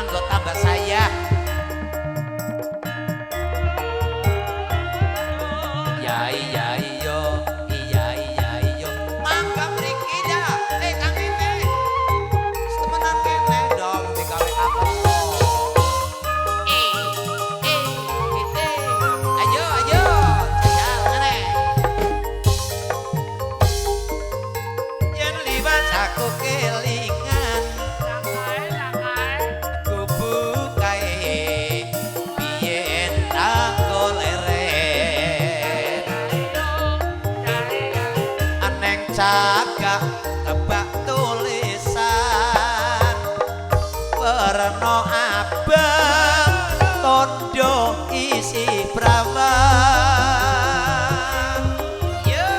kanggo tambah saya. Ya iya iyo, iya iya iyo. Mangga mriki dah. Eh Kang Ene. Wis temenan kene dong digawe apa? Eh eh eh. Ayo ayo, jajal ngene. Yen liwat aku kelingan gubuk kae biyen tak goleren aneng cagak kebak tulisan werna abang tondo isi prawan. Yo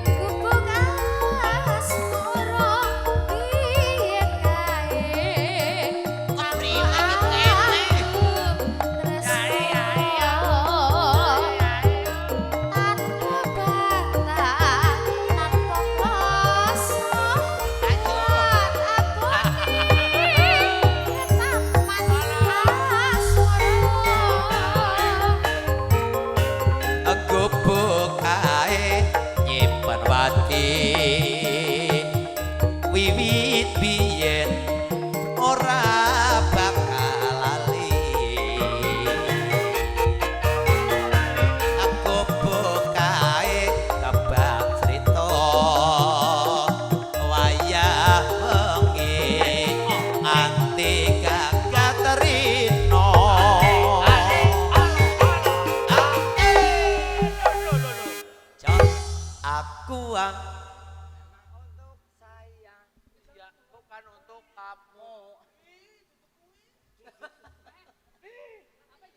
Gubuk asmara biyen kae aku tresno tanpa batas tanpa kloso taman asmara. Gubuk kae nyimpen wati wiwit biyen ora bakal lali. Gubuk kae kebak crita wayah wengi nganti gagat rino. Jon, aku ah. Untuk saya, ya, bukan untuk kamu.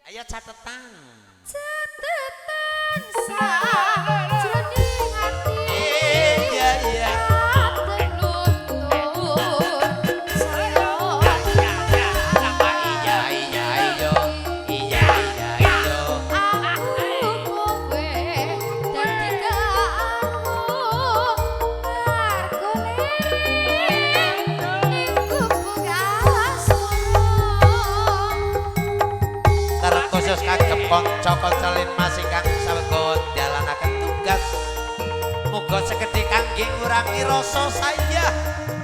Ayo catetan. Catetan sajroning ati Iya iya. luntur saya. Iya iya iyo. Iya iya iyo. Aku kowe dadi kamu margo ning gubuk asmara. Terkhusus kagem kanca-kanca Linmas ingkang sawega dalanaken tugas. Muga sekedhik kangge ngurangi rasa saya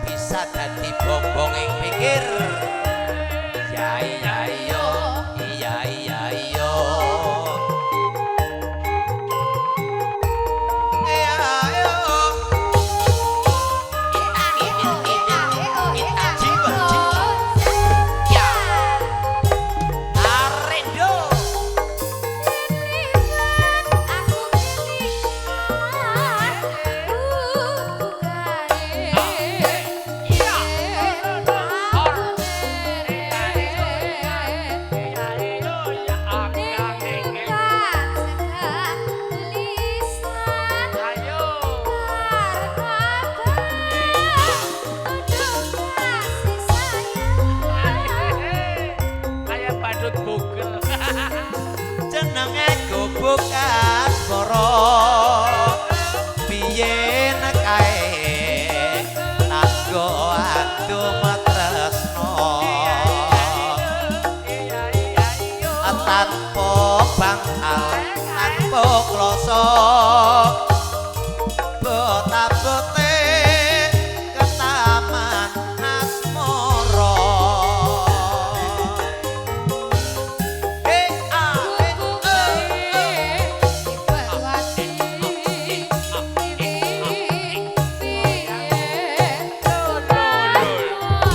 bisa dadi bongbong ing pikir. Iya iya iyo. Iya iya iyo. Iya ayo. Jiwa, jiwa. Ya. Arendo. Aku kelingan gubuk kae aku leren ning cegah tulisan karena untuk kasih sayang. Kayak badut Google. Jenenge gubuk asmara biyen kae tanggo adum tresno tanpa bantal tanpa kloso bota-bote ke taman asmara. Eh, ah, eh, Gubuk eh, eh. kae wiwit biyen ora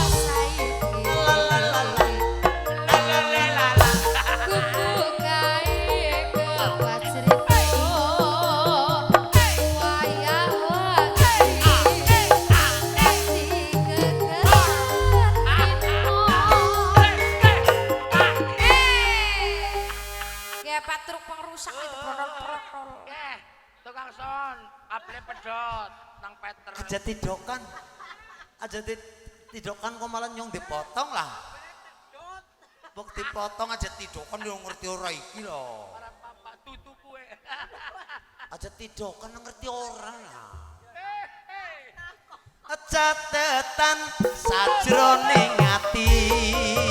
saiki. La la la la. La la la la. Gubuk kae kebak crita wayah wengi nganti geger rino. Kayak truk pengrusak itu protol-protol. Eh, tukang son, able pedot nang Peter. Aja tidokan. Aja tidokan kok malah nyong dipotong lah. Bok dipotong aja tidokan yo ngerti ora iki lho. Para bapak tutu kue. Aja tidokan ngerti ora lah. Catetan sajroning ati.